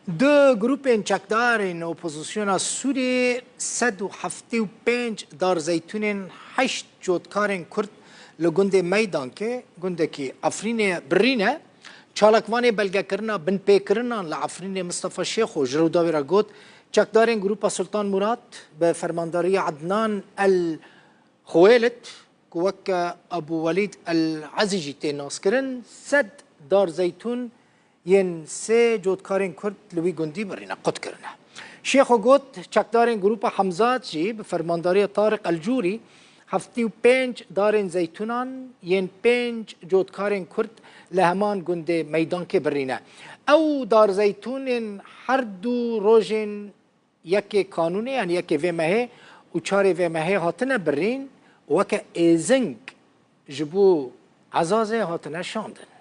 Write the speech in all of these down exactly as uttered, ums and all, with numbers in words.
Du grûpên çekdarên opozisyona Sûriyê sed û heftê û pênc dar zeytûnên heşt cotkarên Kurd li gundê Meydankê, gundekî Efrînê birîne. Çalakvanê belgekirina binpêkirinan li Efrînê Mistefa Şêxo ji Rûdawê re got, çekdarên grûpa Sultan Murad bi fermandariya Ednan El Xuwêlid, ku weke Abu Welîd El Ezî jî tê naskirin, sed dar zeytûn yên sê cotkarên Kurd li wî gundî birîne, qut kirine. Şêxo got, çekdarên Grûpa Hemzat jî bi fermandariya Tariq El Cûrî heftê û pênc darên zeytûnan yên pênc cotkarên Kurd li heman gundê Meydankê birîne. Ew dar zeytûnên her du rojên yekê kanûnê, yanî yekê vê mehê û çarê vê mehê hatine birîn, weke êzing ji bo Ezazê hatine şandin.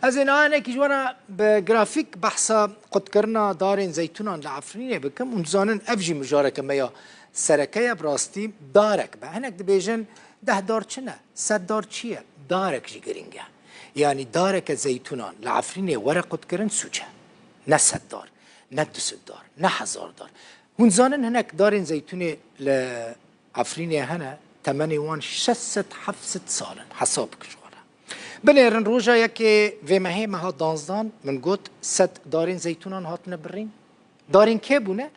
Ez ê niha hinekî ji we re bi grafîk behsa qutkirina darên zeytûnan li Efrînê bikim. Hûn dizanin ev jî mijareke me ya sereke ye, bi rastî darek be. Hinek dibêjin deh dar çi ne, sed dar çi ye? Darek jî girîng e. Yanî dareke zeytûnan li Efrînê were qutkirin sûc e. Ne sed dar, ne du sed dar, ne hezar dar. Hûn dizanin hinek darên zeytûnê li Efrînê hene, temenê wan şeş sed heft sed sal in. Hesab bikin ji xwe re. Binêrin roja yekê vê mehê meha danzdan min got sed darên zeytûnan hatine birîn. Darên kê bûne?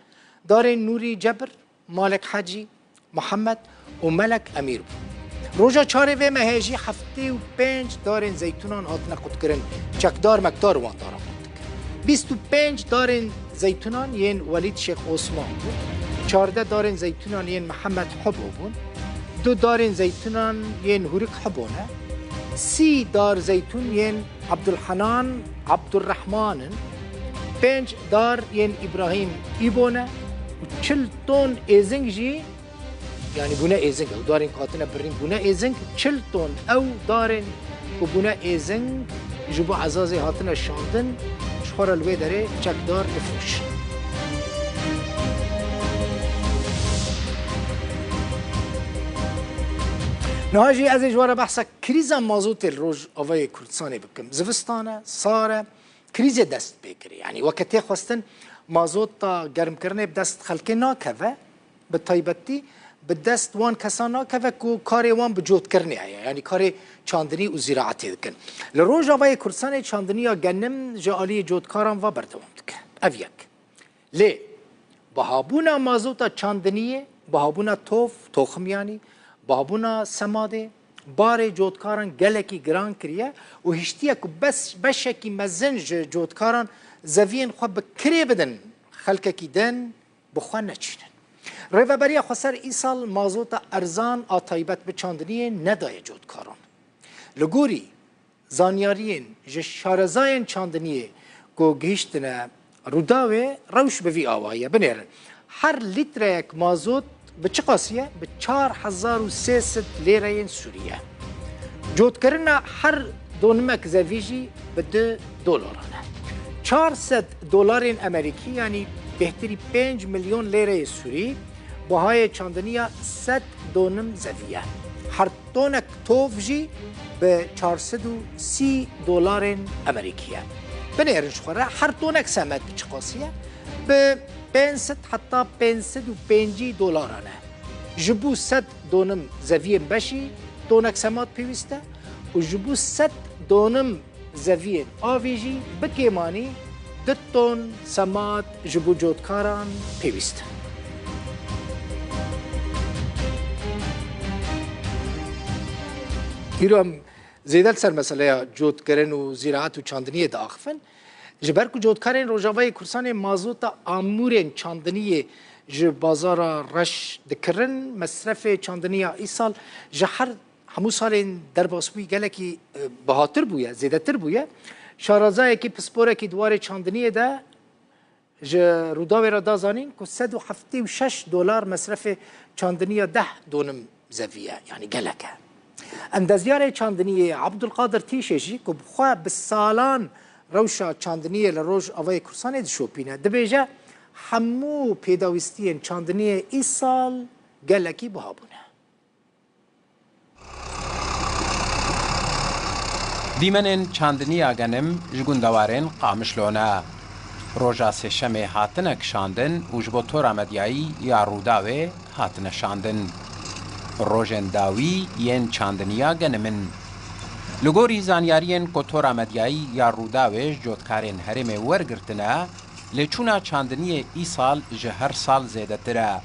Darên Nûrî Cebir, Malek Hecî, Mihemed û Melek Emîr bûn. Roja çarê vê mehê jî heftê û pênc darên zeytûnan hatine qutkirin. Çekdar mekdar wan daran qut dike. Bîst û pênc darên zeytûnan yên Welîd Şêx Osman bûn. Çardeh darên zeytûnan yên Mihemed Hubo bûn. Du darên zeytûnan yên Hûrik Hubo ne. Sî dar zeytûn yên Abdulhenan Abdurrehman in. Pênc dar yên Îbrahîm Îbo ne. Û çil ton êzing jî, yanî bûne êzing, ew darên ku hatine birîn bûne êzing, çil ton ew darên ku bûne êzing ji bo Ezazê hatine şandin, ji xwe re li wê derê çekdar difiroşin. Niha jî ez ê ji we re behsa krîza mazotê li Rojavayê Kurdistanê bikim. Zivistan e, sar e, krîzê dest pê kirî. Yanî weke tê xwestin mazota germkirinê bi dest xelkê nakeve, bi taybetî bi dest wan kesan nakeve ku karê wan bi cotkirinê heye. Yanî karê çandinî û zîraetê dikin. Li Rojavayê Kurdistanê çandiniya genim ji aliyê cotkaran ve berdewam dike. Ev yek. Lê bihabûna mazota çandiniyê, bihabûna tov, toxim yanî, bihabûna semadê, barê cotkaran gelekî giran kiriye û hiştiye ku bes, beşekî mezin ji cotkaran zeviyên xwe bi kirê bidin, xelkekî din bi xwe neçînin. Rêveberiya Xweser îsal mazota erzan a taybet bi çandiniyê nedaye cotkaran. Li gorî zanyariyên ji şarezayên çandiniyê ku gihîştine Rûdawê, rewş bi vî awayî ye. Binêrin, her lîtreyek mazot bi çi qasî ye? Bi çar hezar û sê sed lêreyên Sûrî ye. Cotkirina her donimek zevî jî bi du dolaran e. Çar sed dolarên Amerîkî, yanî bêhtirî pênc milyon lêreyê Sûrî, bahayê çandiniya sed donim zevî ye. Her tonek tov jî bi çar sed û sî dolarên Amerîkî ye. Binêrin ji xwe re, her tonek semed bi çi qasî ye? Bi pênc sed heta pênc sed û pêncî dolaran e. Ji bo sed donim zeviyên beşî tonek semed pêwîst e û ji bo sed donim zeviyên avê jî bi kêmanî du ton semat ji bo cotkaran pêwîst in. Îro em zêde li ser meseleya cotkirin û zîraet û çandiniyê diaxifin. Ji ber ku cotkarên Rojavayê Kurdistanê mazota amûrên çandiniyê ji bazara reş dikirin, mesrefê çandiniya îsal ji her hemû salên derbasbûyî gelekî, e, bihatir bûye, zêdetir bûye. Şarezayekî pisporekî di warê çandiniyê de ji Rûdawê re da zanîn ku sed û heftê û şeş dolar mesrefê çandiniya deh donim zevî ye, yanî gelek e. Endezyarê çandiniyê Abdulkadir Tîşê jî ku bi xwe bi salan rewşa çandiniyê li Rojavayê Kurdistanê dişopîne, dibêje hemû pêdawîstiyên çandiniyê îsal gelekî biha bûne. Dîmenên çandiniya genim ji gundewarên Qamişlo ne. Roja Sêşemê hatine kişandin û ji bo Tora Medyayî ya Rûdawê hatine şandin. Rojên dawî yên çandiniya genim in. Li gorî zanyariyên ku Tora Medyayî ya Rûdawê ji cotkarên herêmê wergirtine, lêçûna çandiniyê îsal ji her sal zêdetir e.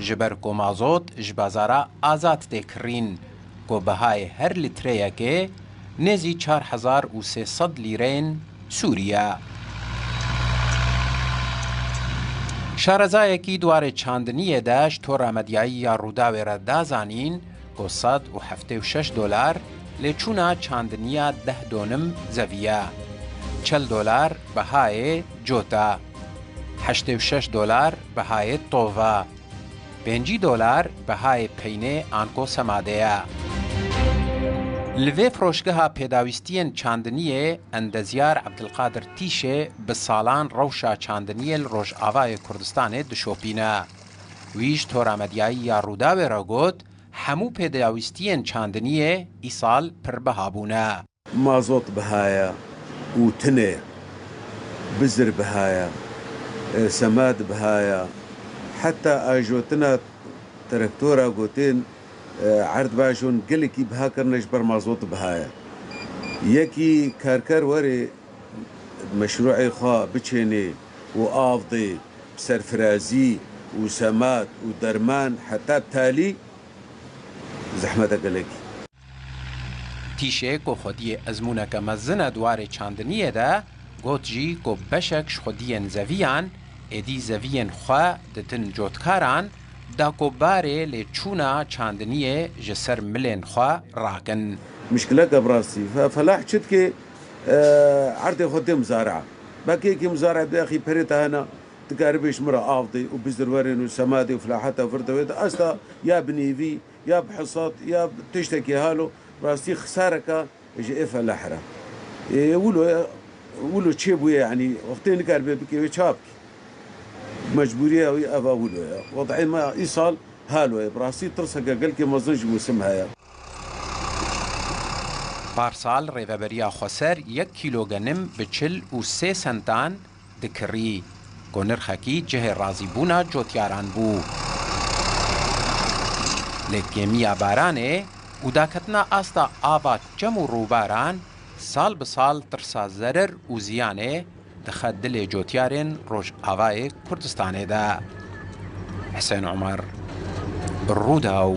Ji ber ku mazot ji bazara azad tê kirîn, ku bihayê her litreyekê nêzî çar hezar û sê sed lîreyên Sûrî ye. Şarezayekî di warê çandiniyê de ji Tora Medyayî ya Rûdawê re da zanîn ku sed û heftê û şeş dolar lêçûna çandiniya deh donim zevî ye. Çel dolar bihayê cot e. Heştê û şeş dolar bihayê tov e. Pêncî dolar bihayê peynê anko semadê ye. Li vê firoşgeha pêdawîstiyên çandiniyê endezyar Ebdilqadir Tîşê bi salan rewşa çandiniyê li Rojavayê Kurdistanê dişopîne. Wî ji Tora Medyayî ya Rûdawê re got, hemû pêdawîstiyên çandiniyê îsal pir biha bûne. Mazot biha ye û tune, bizir biha ye, e, semad biha ye. Heta ajotina traktora gotên, e, erdbajon gelekî biha kirine ji ber mazot biha ye. Yekî karker were meşrûê xwe biçênê û av dê, serfirazî û semad û derman heta talî zehmet e gelekî. Tîşê ku xwediyê ezmûneke mezin e di warê çandiniyê de, got jî ku beşek ji xwediyên zeviyan êdî zeviyên xwe didin cotkaran, da ku barê lêçûna çandiniyê ji ser milên xwe rakin. Mişkileke bi rastî fe-, felah çi dike, e, erdê xwe dê mizara. Belkî yekî mizara dê axî perê te hene, dikare bê ji min re av dê û bizirwerên û semadê û filaheta vir de wê de asta ya bi nêvî, ya bi hesad, ya bi tiştekî halo, rastî xisareke ji ê feleh re. Ê, wilo ye, wilo çêbûye, yanî wextê nikaribe bike wê ça bike. Mecbûriya wî eva wilo ye. Wed'ê me îsal halo ye. Bi rastî tirseke gelkê mezin ji mûsim heye. Parsal Rêveberiya Xweser yek kîlo genim bi çil û sê sentan dikirî, ku nirxekî cihê razîbûna cotyaran bû. Lê kêmiya baranê û daketina asta ava çem û rûbaran sal bi sal tirsa zerir û ziyanê dixe dilê cotyarên Rojavayê Kurdistanê de. Husên Omer, Rûdaw.